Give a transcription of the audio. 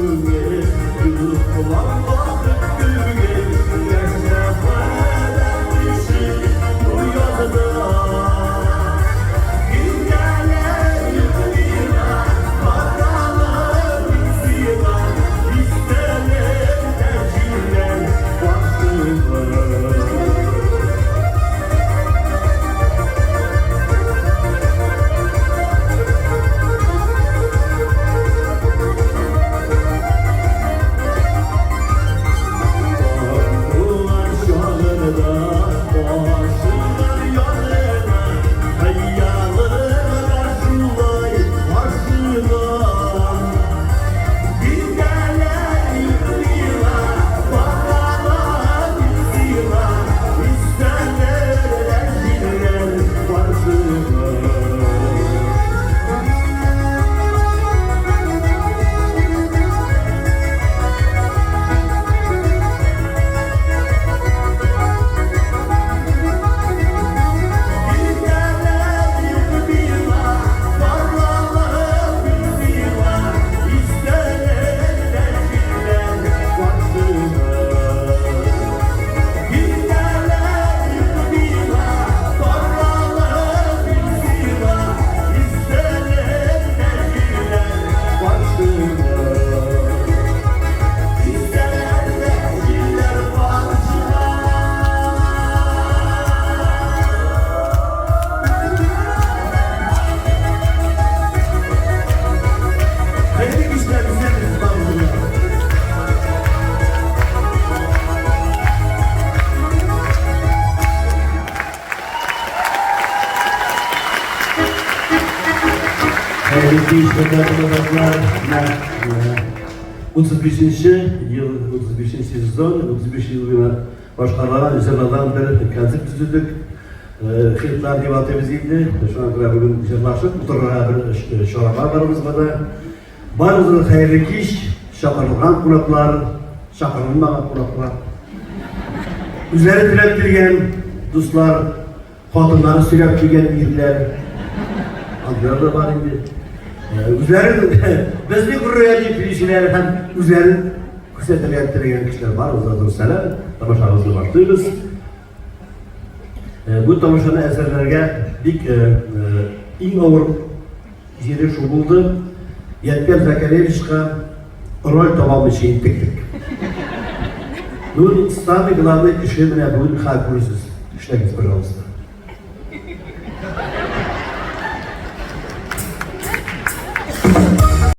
Күңел, йоклар вакыт түгел, Яшь мәхәббәт көче уянды. Билгеләр юк миңа, барамын мин сиңа, Истәлектә җилләр каршыма. Туган чагында ашыгыр янына, Хыялымда шулай ашыгам. Билгеләр юк миңа, барамын мин сиңа, Истәләр җилләр каршыма. Билгеләр юк миңа, барамын мин сиңа, Истәләр җилләр каршыма. Билгеләр юк миңа, барамын мин сиңа, Истәләр җилләр каршыма. Истәләр җилләр каршыма. Хәерле кичләр, исәнмесез барыгызга да. Хәерле кич, хөрмәтле кунаклар. Менә 35 ел, 35 сезон, 35 ел буена башкарылган җырлардан бер концерт төзедек. Хитлар дип атыйбыз инде. Шуңа күрә бүген җырлашып утырырга бер чара бар барыбызга да. Барыгызга да хәерле кич, чакырылган кунаклар, чакырылмаган кунаклар. Үзләре теләп килгән дуслар, хатыннары сөйләп килгән ирләр. Андыйлар да бар инде. Үзләрен безне күрергә дип килүчеләр һәм үзләрен күрсәтергә теләгән кешеләр барыгызга зур сәлам. Тамашабызны башлыйбыз. Бу тамашаны әзерләргә бик иң авыр җире шул булды. Ядкәр Закаревичка роль таба алмыйча интектек. Ну, самый главный эше менә бүген хәл күрерсез. Эшләгез, пожалуйста.